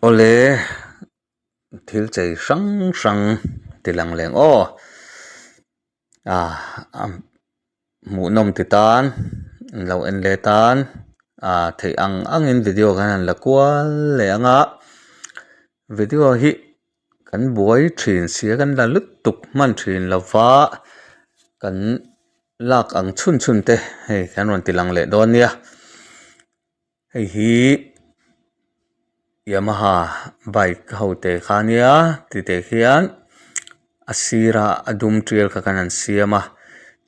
Awle thil chei hrang hrang ti lang leng aw ah hmuhnawm ti tan an lo en let tan ah theih ang ang in video khan an la kual leh ang a video hi kan buai thin sia kan la lutuk hman thin lova kan lak ang chhun chhun te hei kan rawn ti lang leh dawn nia. Hei hi Yamaha bike ho te kha ania tite khian a sirah a dum tial kha khan an siam a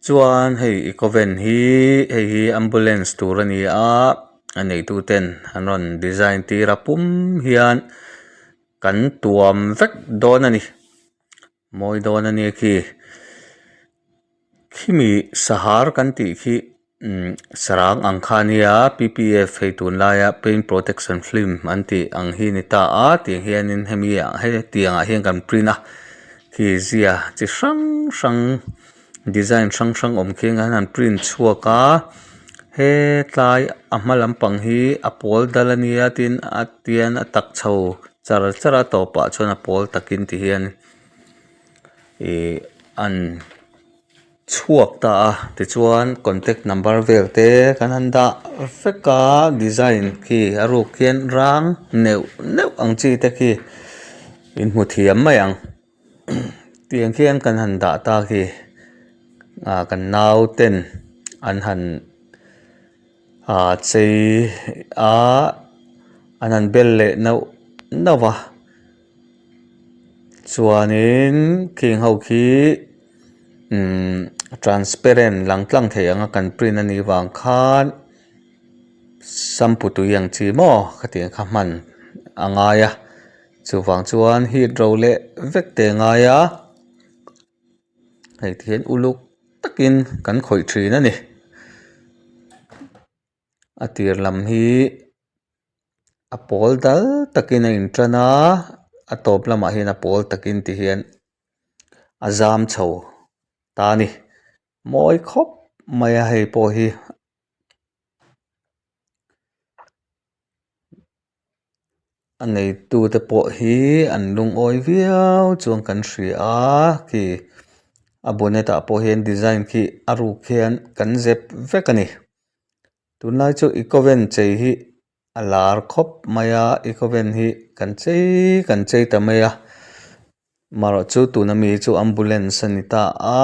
chuan hei eco van hi hei hi ambulance tur a ni a a neitu ten an rawn design tir a pum hian kan tuam vek dawn a ni mawi dawn a nia khi khimi sahar kan tih khi umm sarang ang kha ania p p f hei tunlaia paint protection film an tih ang hi ni ta a tiang hianin hemi ah hetiang ah hian kan print a khi zia chi hrang hrang design hrang hrang awm khi an han print chhuak a hetlai a hma lampang hi a pawl dal ania tin a tian a tak chho char char a tawpah chuan a pawl takin ti hian ihh an. Chhuak ta a tichuan contact number vel te kan han dah vek a design khi a ruk khian rang neuh neuh ang chi te khi in hmu thiam mai ang tiang khian kan han dah ta khi ah kan nau ten an han ah chei a an han bel leh neuh neuh a. Chuanin khing ho khi umm transparent lang tlang thei anga kan print a nih vang khan shampoo tui ang chi maw khatiang kha hman a ngai a chuvang chuan heat ro leh vek te a ngai a hei ti hian uluk takin kan khawih thin a ni a tir lam hi. A pawl dal takin a intan a a tawp lamah hian a pawl takin ti hian a zam chho ta a ni mawi khawp mai a hei pawh hi. A neitu te pawh hi an lungawi viau chuan kan hria a khi a bonnet ah pawh hian design khi a ruk hian kan zep vek a ni. Tunlai chu eco van chei hi a lar khawp mai a eco van hi kan chei kan chei ta mai a marawh chu tuna mi hi chu ambulance a ni ta a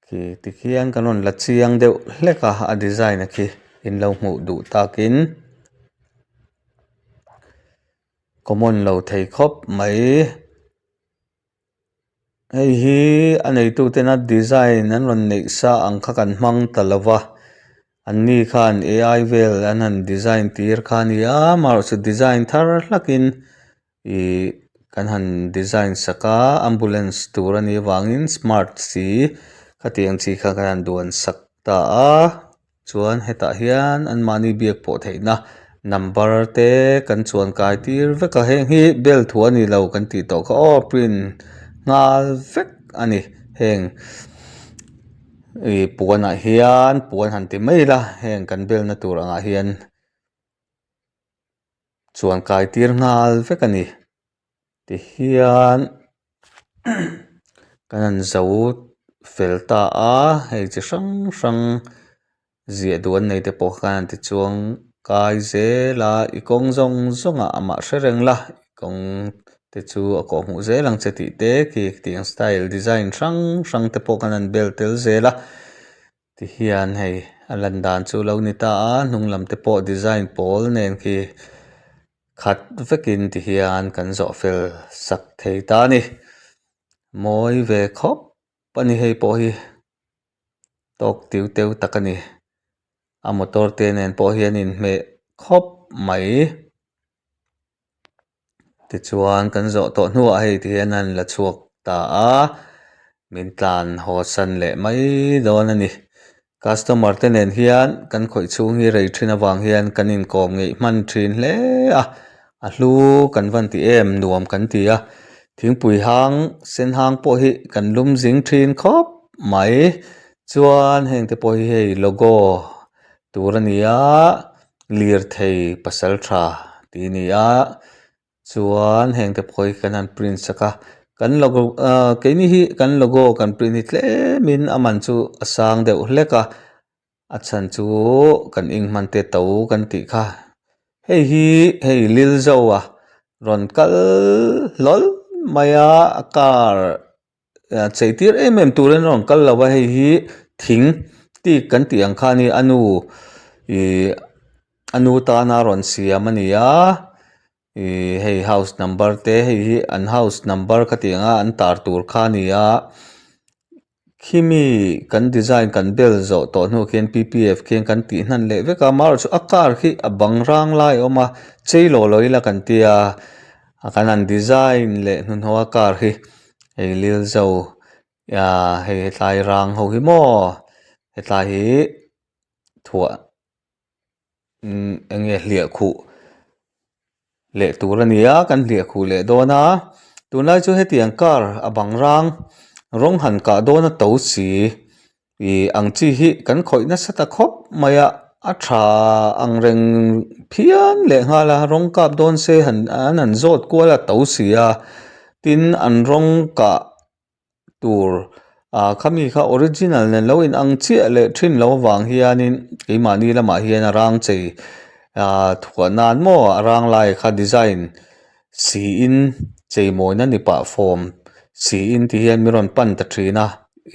khi tikhian kan rawn la chiang deuh hlek a a design a khi in lo hmuh duh takin common lo thei khawp mai. Hei hi a neitu tena design an rawn neih sa ang kha kan hmang ta lo va an ni khan ai vel an han design tir kha a ni a amaherawhchu design thar hlakin ihh kan han design sak a ambulance tur a nih avangin smart si khatiang chi kha kan han duan sak ta a. Chuan hetah hian anmahni biak pawh theihna number te kan chuan kai tir vek a heng hi bel thu a ni lo kan tih tawh kha aw print nghal vek a ni heng ih puanah hian puan han ti mai ila heng kan belna tur angah hian chuan kai tir nghal vek a ni. Tihian kan han zo fel ta a hei chi hrang hrang ziah duh an nei te pawh khan an ti chuang kai zel a i kawng zawng zawng ah amah hre reng la i kawng te chu a kawh hmuh zel ang che tih te khi tiang style design hrang hrang te pawh khan an bel tel zel a tihian hei a lan dan chu lo ni ta a hnung lam te pawh design pawl nen khi. Khat vekin ti hian kan zawh fel sak thei ta a ni. Mawi ve khawp a ni hei pawh hi tawk tiu teu tak a ni. A motor te nen pawh hian inhmeh khawp mai. Tichuan kan zawh tawh hnuah hei ti hian an la chhuak ta a, min tlan haw san leh mai dawn a ni. Customer te nen hian kan khawih chhung hi rei thin avang hian kan inkawm ngeih hman thin hle a, a hlu kan van ti em nuam kan ti a, thingpui hang sen hang pawh hi kan lum zing thin khawp mai chuan heng te pawh hi hei logo tur a ni a lirthei pasal tha. tih a ni a chuan heng te pawh hi kan han print sak a kan logo ahh keini hi kan logo kan print hi tlemin a man chu a sang deuh hlek a a chhan chu kan ink hman te to kan tih kha hei hi hei lilzo a rawn kal hlawl mai a a car chei tir em em turin a rawn kal lo a hei hi thing tik kan tih ang kha a ni a nu ihh a nu tana rawn siam a ni a ihh hei house number te hei hi an house number ka tih ang a an tar tur kha a ni a khimi kan design kan bel zawh tawh hnu khian p p f khian kan tih hnan leh vek a amaherawhchu a car khi a bang rang lai a awm a chei law law ila kan tia. A kan han design leh hnuhnawh a car hi hei lilzo ah hei hetlai rang ho hi maw hetlai hi thuah imm eng nge hliah khuh leh tur a ni a kan hliah khuh leh dawn a tunlai chu hetiang car a bang rang rawng han kah dawn a to si. Ih ang chi hi kan khawih nasa ta khawp mai a a tha ang reng phian leh nghal a rawng kap dawn se han an han zawt kual a to si a tin an rawng kah tur ah khami kha original nen lo in ang chiah leh thin lo avang hianin keimahni lamah hian a rang chei ah thuah nan maw a rang lai kha design siin cheimawina ni pah fawm siin ti hian min rawn pan ta thin a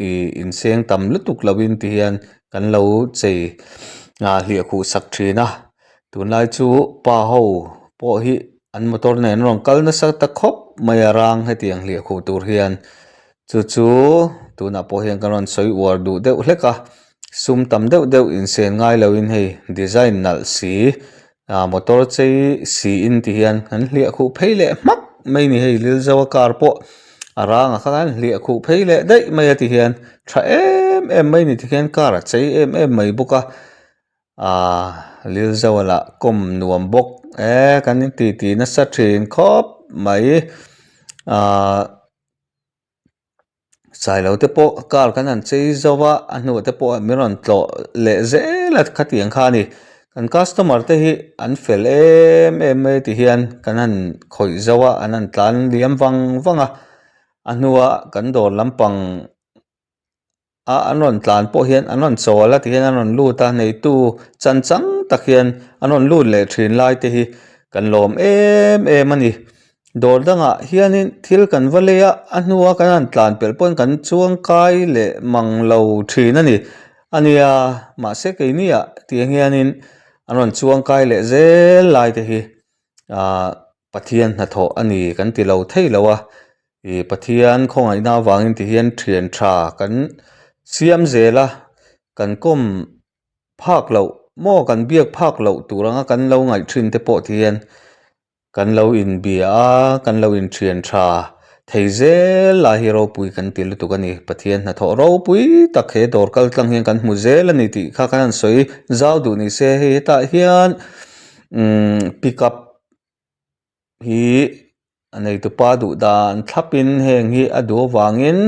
ih inseng tam lutuk lovin ti hian kan lo chei ah hliah khuh sak thin a tunlai chu pa ho pawh hi an motor nen an rawn kal nasa ta khawp mai a rang hetiang hliah khuh tur hian chu chu tunah pawh hian kan rawn sawi uar duh deuh hlek a sum tam deuh deuh insen ngai lovin hei design nalh si ah motor chei siin ti hian an hliah khuh phei leh hmak mai a ni hei Lilzoa car pawh a rang ah khan hliah khuh phei leh daih mai a ti hian tha em em mai a ni ti khian car a chei em em mai bawk a ah Lilzoa lah kawm nuam bawk e kan in ti ti nasa thin khawp mai ah. Sailo te pawh car kan han chei zo a a hnuah te pawh min rawn tlawh leh zel a khatiang kha a ni kan customer te hi an fel em em mai ti hian kan han khawih zo a an han tlan liam vang vang a a hnua kan dawr lampang a an rawn tlan pawh hian an rawn chawl a tihian an rawn lut a neitu chan chang tak hian an rawn lut leh thin lai te hi kan lawm em em a ni dawr dangah hianin thil kan va lei a a hnua kan han tlan pelh pawhin kan chuang kai leh mang lo thin a ni a nia mahse keini ah tiang hianin an rawn chuang kai leh zel lai te hi ahh Pathian hnathawh a ni kan ti lo thei lo a ih Pathian khawngaihna avangin ti hian thian tha kan siam zel a kan kawm phak loh maw kan biak phak loh tur anga kan lo ngaih thin te pawh ti hian kan lo inbia a kan lo inthian tha thei zel lai hi ropui kan ti lutuk a ni Pathian hnathawh ropui tak he dawr kal tlang hian kan hmu zel a ni tih kha kan han sawi zau duh ni se hei hetah hian umm pick up hi a neitupa duh dan thlapin heng hi a duh avangin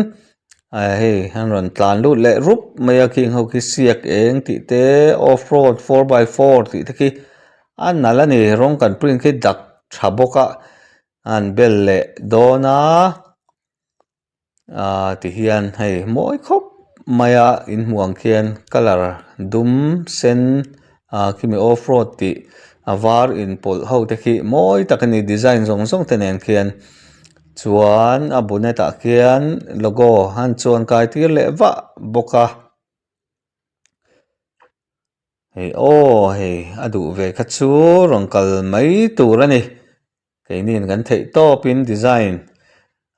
hei an rawn tlan lut leh rup mai a khing ho khi siak eng tih te off road 4x4 tih te khi a nalh a ni rawng kan print khi dak tha bawk a a han bel leh dawn a. Ahh ti hian hei mawi khawp mai a in hmuh ang khian colour dum sen ah khimi off road tih a var inpawlh ho te khi mawi tak a ni design zawng zawng te nen khian chuan a bonnet ah khian logo a an chuan kai tir leh vah bawk a hei aw hei a duh ve kha chu rawn kal mai tur a ni. Keiniin kan theih tawpin design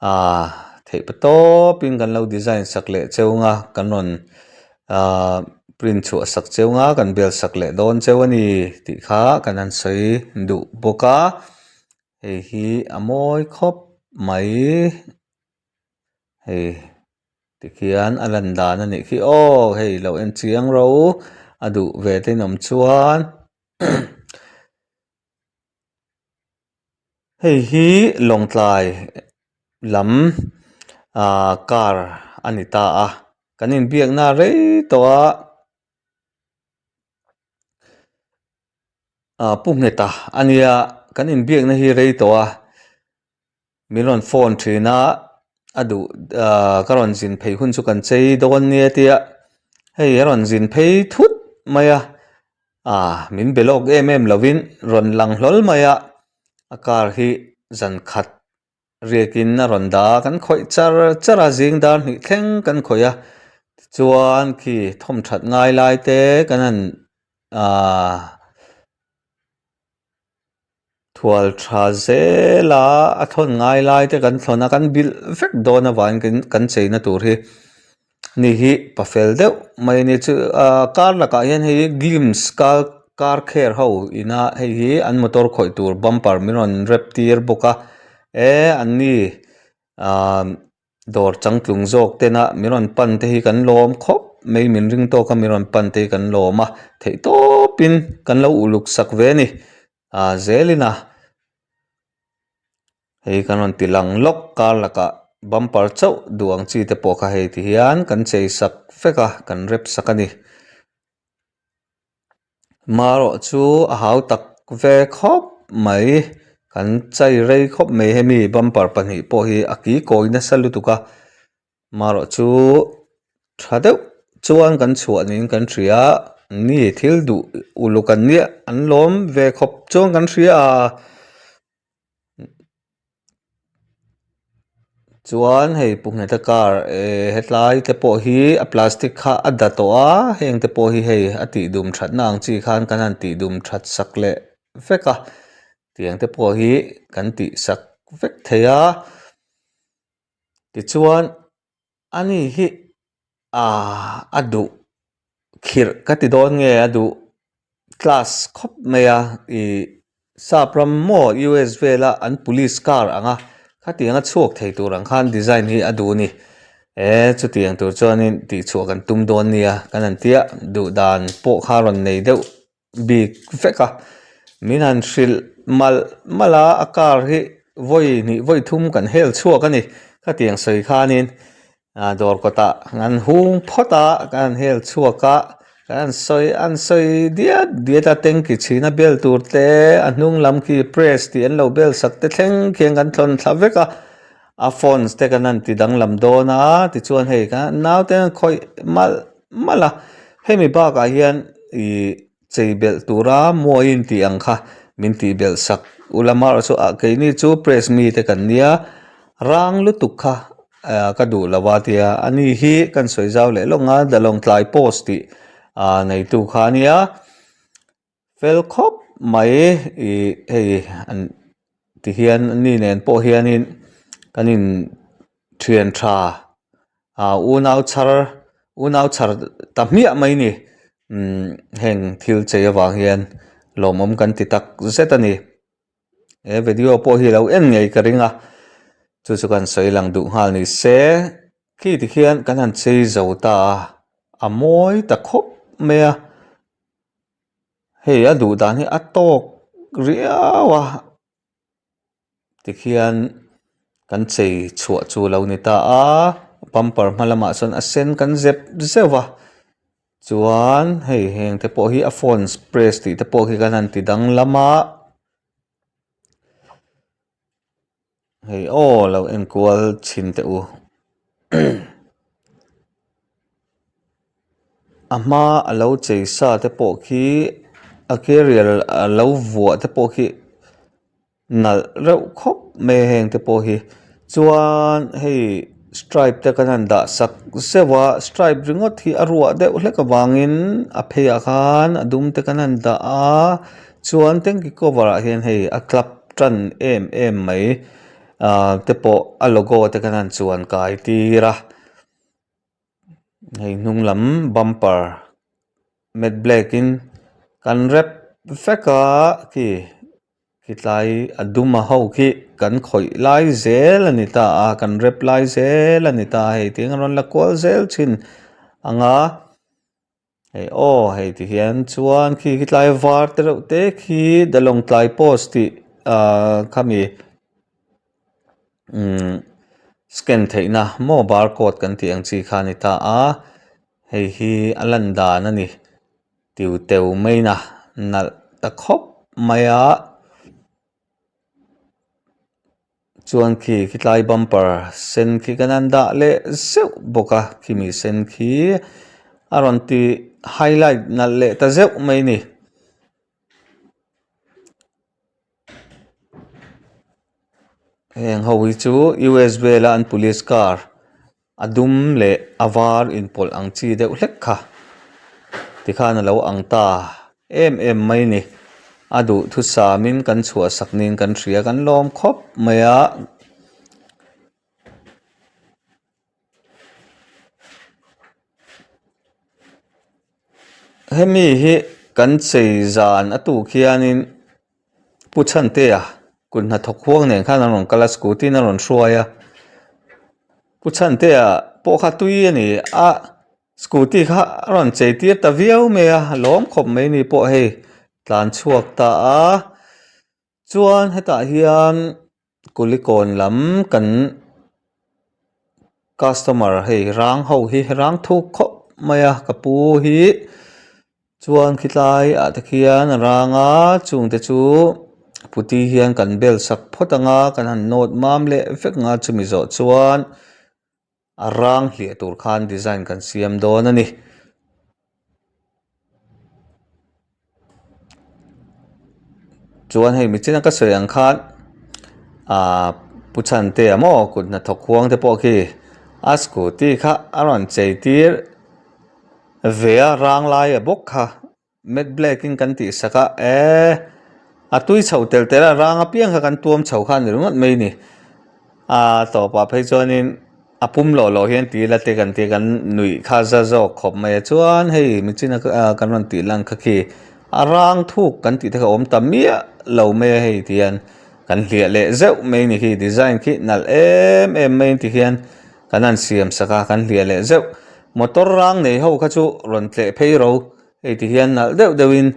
ah theih pa tawpin kan lo design sak leh cheu nga kan rawn ah print chhuah sak cheu nga kan bel sak leh dawn cheu a ni tih kha kan han sawi duh bawk a hei hi a mawi khawp mai hei tikhian a lan dan a nih khi aw hei lo en chiang ro a duh ve te in awm chuan. Hei hi Lawngtlai lam ah car a ni ta a kan inbiakna rei tawh a ah pu ngheta a nia. kan inbiakna hi rei tawh a min rawn phone thin a a duh ahh ka rawn zin phei hun chu kan chei dawn nia tia hei a rawn zin phei thut mai a ah min be lawk em em lovin rawn lang hlawl mai a a car hi zan khat Riakin a rawn dah a, kan khawih char char a, zing dar hnih thleng kan khawih a, tichuan khi thawmthat ngai lai te kan han ahh thual tha zel a, a thawn ngai lai te kan thawn a, kan bilh vek dawn avangin kan cheina tur hi ni hi pa fel deuh mai a ni chu ahh kar lakah hian hei glimpse car car care ho ina hei hi an motor khawih tur bumper min rawn rep tir bawk a e an ni ahh dawr changtlung zawk tena min rawn pan te hi kan lawm khawp mai min ring tawk a min rawn pan te hi kan lawm a theih tawpin kan lo uluk sak ve a ni ah zelin a. Hei kan rawn ti lang lawk kar lakah bumper chauh duh ang chi te pawh kha hei ti hian kan chei sak vek a kan rep sak a ni. Marawh chu a hau tak ve khawp mai kan chei rei khawp mai hemi bumper pahnih pawh hi a ki kawi nasa lutuk a marawh chu tha deuh chuan kan chhuah niin kan hria ni thil duh uluk an nia an lawm ve khawp chuan kan hria a. Chuan hei pu ngheta car eh hetlai te pawh hi a plastic kha a da tawh a heng te pawh hi hei a tih dum that na ang chi khan kan han tih dum that sak leh vek a tiang te pawh hi kan tih sak vek thei a tichuan ani hi ahh a duh khirh ka ti dawn nge a duh class khawp mai a ih sap ram maw U_S vela an police car ang a khatiang a chhuak thei tur ang khan design hi a duh a ni e chutiang tur chuanin tihchhuah kan tum dawn nia kan han tia duh dan pawh kha rawn nei deuh bik vek a min han hrilh malh malh a a car hi vawi hnih vawi thum kan hel chhuak a ni khatiang sawi khanin ah dawr kawtah an hung phawt a kan han hel chhuak a kan han sawi an sawi diat diat a tanki chhina bel tur te a hnung lam khi press tih an lo bel sak te thleng khian kan thlawn thla vek a a phones te kan han ti danglam dawn a tichuan hei kha naute an khawih malh malh a hemi bakah hian ih chei belh tura mawiin tih ang kha min tih belh sak ula marawh chu ah keini chu press mi te kan nia rang lutuk kha ah ka duh lo a tia ani hi kan sawi zau leh lawng a the lawngtlai post tih ah neitu kha a nia. Fel khawp mai ih hei an ti hian ani nen pawh hianin kan in thian tha ah unau chhar unau chhar ta hmiah mai ni umm heng thil chei avang hian lawmawm kan ti tak zet a ni he video pawh hi lo en ngei ka ring a chu chu kan sawi lang duh nghal ni se khi ti khian kan han chei zo ta a a mawi ta khawp mai a. Hei a duh dan hi a tawk riau a tikhian kan chei chhuah chu a lo ni ta a bumper hma lamah chuan a sen kan zep zeuh a chuan hei heng te pawh hi a phone press tih te pawh hi kan han ti danglam a. Hei aw lo enkual chhin teh u a hma a lo chei sa te pawh khi a carrier a lo vuah te pawh khi nalh reuh khawp mai a heng te pawh hi chuan hei stripe te kan han dah sak zeuh a stripe ringawt hi a ruah deuh hlek avangin a phei ah khan a dum te kan han dah a chuan tanky cover ah hian hei a club tan em em mai ah te pawh a logo te khan an chuan kai tir a hei hnung lam bumper matte black in kan rep vek a khi khilai a dum a ho khi kan khawih lai zel a ni ta a kan rep lai zel a ni ta a hei tiang a rawn la kual zel thin ang a. Hei aw hei ti hian chuan khi khi tlai var te reuh te khi the lawngtlai post tih ahh khami umm scan theihna maw barcode kan tih ang chi kha a ni ta a hei hi a lan dan a ni tiu teu main a nalh ta khawp mai a. Chuan khi khitlai bumper sen khi kan han dah leh zeuh bawk a khimi sen khi a rawn ti highlight nalh leh ta zeuh mai a ni. Heng ho hi chu U_S vela an police car a dum leh a var inpawlh ang chi deuh hlek kha tikhan a lo ang ta em em mai a ni a duhthusam in kan chhuahsak niin kan hria kan lawm khawp mai a. Hemi hi kan chei zan a tuk hianin Pu Chhantea kut hnathawk huang nen khan an rawn kal a scooty in a rawn hruai a Pu Chhantea pawh kha tui a ni a scooty kha a rawn chei tir ta viau mai a lawm khawp mai ni pawh hei tlan chhuak ta a chuan hetah hian. Kulikawn lam kan customer hei rang ho hi rang thuk khawp mai a ka pu hi chuan khilai ah te khian a rang a chung te chu putty hian kan bel sak phawt ang a kan han nawt mam leh vek ang a chumi zawh chuan a rang hliah tur khan design kan siam dawn a ni. Chuan hei michina ka sawi ang khan ahh pu chhantea maw kut hnathawk huang te pawh khi a scooty kha a rawn chei tir ve a rang lai a bawk kha. Matte black in kan tih sak a eee a tui chho tel tel a rang apiang kha kan tuam chho kha a ni ringawt mai a ni a tawpah phei chuanin a pum lawh lawh hian tih ila te kan tia kan nuih kha za zawk khawp mai a chuan hei michina kan rawn tih lang kha khi a rang thuk kan tih te kha a awm ta miah lo mai a hei tihian kan hliah leh zeuh mai a ni khi design khi nalh em em mai ti hian kan han siam sak a kan hliah leh zeuh motor rang nei ho kha chu rawn tleh phei ro. Hei ti hian nalh deuh deuhin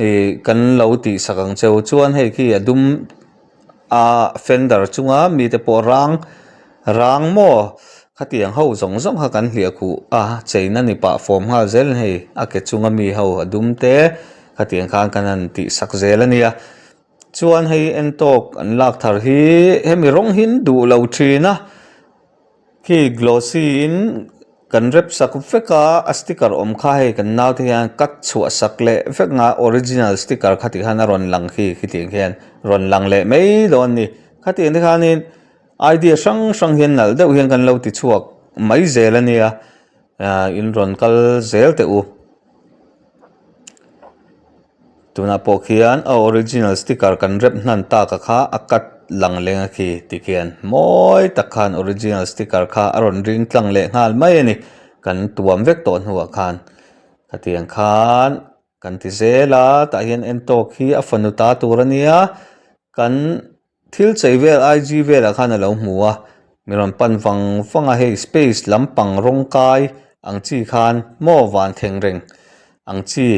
ih kan lo tih sak ang cheu chuan hei khi a dum a fender chunga mite pawh rang rang maw khatiang ho zawng zawng kha kan hliah khuh a cheina ni pah fawm nghal zel a ni hei a ke chunga mi ho a dum te khatiang khan kan han tih sak zel a nia chuan hei en tawk an lak thar hi hemi rawng hi an duh lo thin a. Khi glossy in kan rep sak vek a a sticker awm kha hei kan naute hian cut chhuah sak leh vek nga original sticker kha tih khan a rawn lang khi khitiang khian rawn lang leh mai dawn a ni khatiang te khanin idea hrang hrang hian nalh deuh hian kan lo ti chhuak mai zel a nia ah in rawn kal zel teh u. Tunah pawh khian a original sticker kan rep hnan tak a kha a cut lang leng a khi tikhian mawi tak khan original sticker kha a rawn ring tlang leh nghal mai a ni kan tuam vek tawh hnuah khan khatiang khan kan ti zel a tah hian en tawk hi a fanu ta tur a nia kan Thil chei vel IG velah khan a lo hmu a, mi rawn pan vang vang a, hei space lampang rawng kai ang chi khan maw van thleng reng ang chi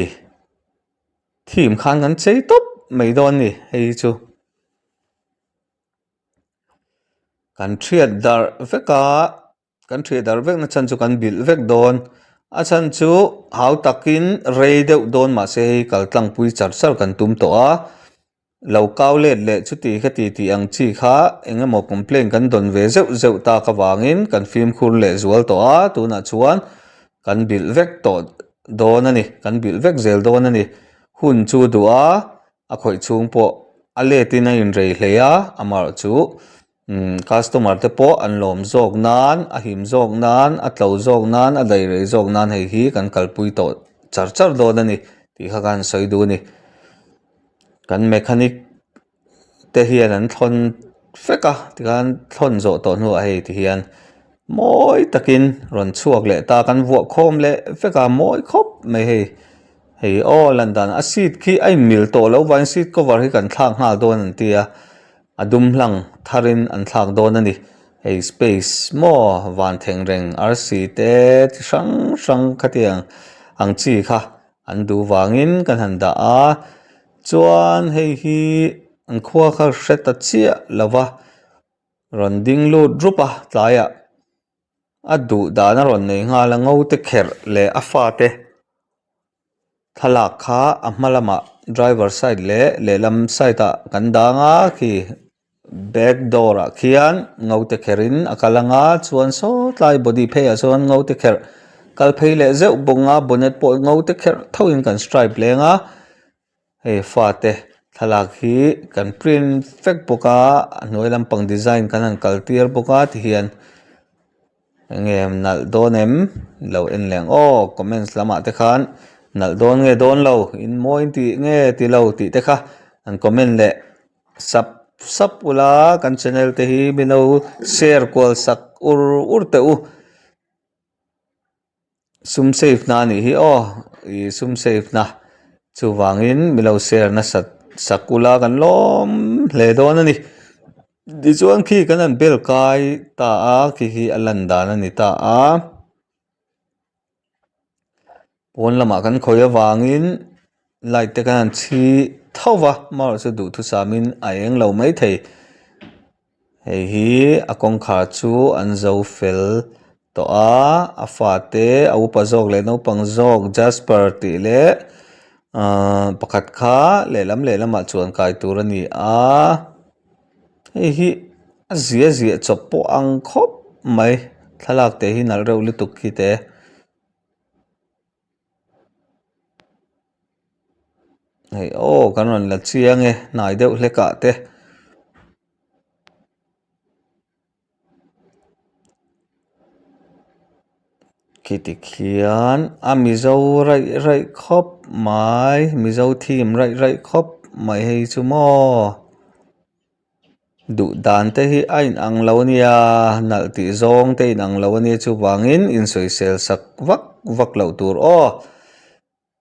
theme khan kan chei tawp mai dawn a ni hei hi chu. Kan thiat darh vek a. Kan ṭheh darh vekna chhan chu kan bilh vek dawn. A chhan chu hau takin rei deuh dawn mahse hei kal tlangpui char char kan tum tawh a. Lo kau let leh chuti khati tih ang chi kha eng emaw complaint kan dawn ve zeuh zeuh tak avangin kan fimkhur leh zual tawh a, tunah chuan kan bilh vek tawh dawn a ni, kan bilh vek zel dawn a ni. Hun chu duh a, a khawih chhung pawh a letin a inrei hlei a, amaherawhchu Umm customer te pawh an lawm zawk nan a him zawk nan a tlo zawk nan a daih rei zawk nan hei hi kan kalpui tawh char char dawn a ni tih kha khan sawi duh a ni kan mechanic te hian an thlawn vek a tikhan thlawn zawh tawh hnuah hei ti hian mawi takin rawn chhuak leh ta kan vuah khawm leh vek a mawi khawp mai hei hei aw lan dan a seat khi a inmil tawh loh vangin seat cover hi kan thlak nghal dawn an ti a. A dum hlang tharin an thlak dawn a ni. Hei space maw van thleng reng arsi te chi hrang hrang khatiang ang chi kha an duh vangin kan han dah a. Chuan hei hi an khua kha hre ta chiah lo va rawn ding lut rup a tlaiah a duh dan a rawn nei nghal a ngo te kherh leh a fate. Thlalak kha a hma lamah driver side leh lehlam side ah kan dang a khi Back door ah khian ngo te kherh in a kal anga chuan sawtlai body phei ah chuan ngo te kherh kal phei leh zeuh bawk a bonnet pawh ngo te kherh tho in kan stripe leng a hei fate thlalak hi kan print vek bawk a a hnuai lampang design kan han kal tir bawk a tihian. Enge nalh dawn em? Lo en leh ang aw comments lamah te khan nalh dawn nge dawn lo in mawi tih nge ti lo tih te kha an comment leh sap sap ula kan channel te hi min lo share kual sak ur ur teh u. Sum save na anih hi aw ih sum save na chuvangin mi lo share nasat sak ula kan lawm hle dawn a ni tichuan khi kan han bel kai ta a khi hi a lan dan a ni ta a pawn lamah kan khawih avangin light te kan han chhi tho va amaherawhchu duhthusamin a eng lo maithei. Hei hi a kawngkhar chu an zo fel tawh a a fate a upa zawk leh naupang zawk jasper tih leh ahh pakhat kha lehlam lehlamah chuan kai tur a ni a hei hi a zia ziah chawp pawh ang khawp mai thlalak te hi nalh reuh lutuk khi te. Hei aw kan rawn la chiang e hnai deuh hlek ah te. Khiti khian a mizo raih raih khawp mai mizo theme raih raih khawp mai hei chu maw. Duh dan te hi a inang lo a nia nalh tih zawng te inang lo a nia chuvangin insawisel sak vak vak loh tur aw.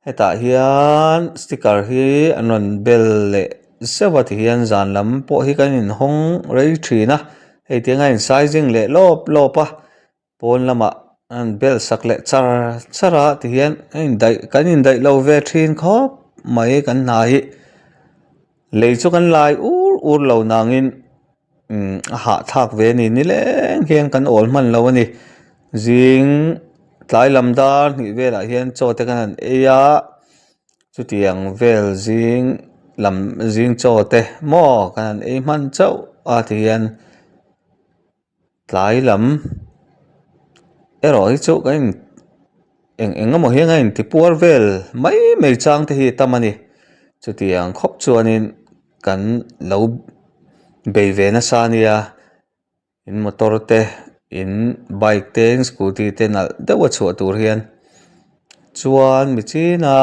Hetah hian sticker hi an rawn bel leh zeuh a tihian zan lam pawh hi kan inhawng rei thin a hei tiang a in sizing leh lawp lawp a pawn lamah an bel sak leh char char a tihian a indaih kan indaih lo ve thin khawp mai kan hna hi lei chu kan lai ur ur lo nangin. Umm a hahthlak ve a ni nileng hian kan awl hman lo a ni zing tlai lam dar hnih velah hian chaw te kan han ei a chutiang vel zing lam zing chaw te maw kan han ei hman chauh a ti hian tlai lam erawh hi chu kan in eng eng emaw hian a inti puar vel mai mai chang te hi a tam a ni chutiang khawp chuanin. Kan lo bei ve nasa a nia in motor te in bike te in scooty te nalh deuh a chhuah tur hian chuan mi china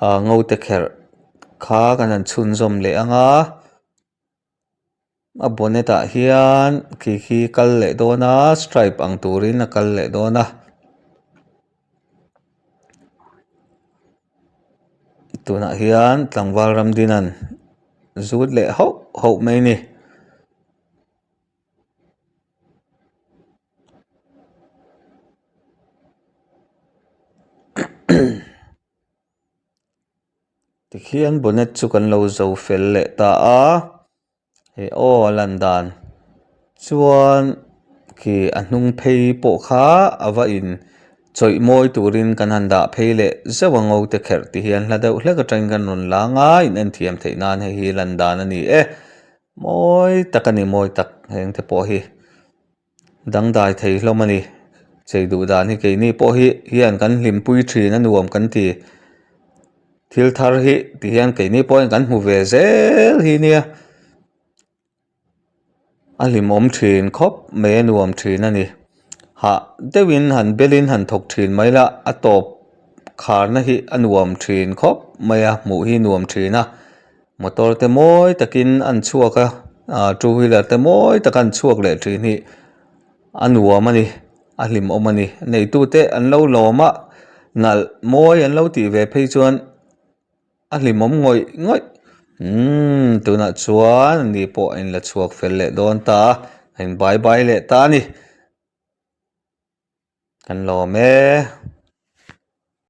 ah ngo te kherh kha kan han chhunzawm leh ang a a bonnet ah hian khi khi kal leh dawn a stripe ang turin a kal leh dawn a. Tunah hian tlangval Ramdina'n zut leh hauh hauh mai a ni. Tikhian bonnet chu kan lo zo fel leh ta a. Hei aw a lan dan chuan khi a hnung phei pawh kha a va in chawih mawi turin kan han dah phei leh zeuh a ngo te kherh ti hian hla deuh hlek atangin kan rawn lang a in en thiam theih nan hei hi lan dan a ni e mawi tak a ni mawi tak heng te pawh hi. Dangdai thei hlawm a ni. Chei duh dan hi keini pawh hi hian kan hlimpui thin a nuam kan ti. Thil thar hi ti hian keini pawh hian kan hmu ve zel hi nia. A hlimawm thin khawp mai a nuam thin a ni. Hah deuhin han belin han thawk thin mai la a tawp kharna hi a nuam thin khawp mai a hmuh hi nuam thin a. Motor te mawi takin an chhuak a ah two wheeler te mawi taka an chhuak leh thin hi a nuam a ni a hlimawm a ni neitute an lo lawm a nalh mawi an lo tih ve phei chuan a hlimawm ngawih ngawih umm tunah chuan ani pawh a inla chhuak fel leh dawn ta a a in bye bye leh ta a ni kan lawm e.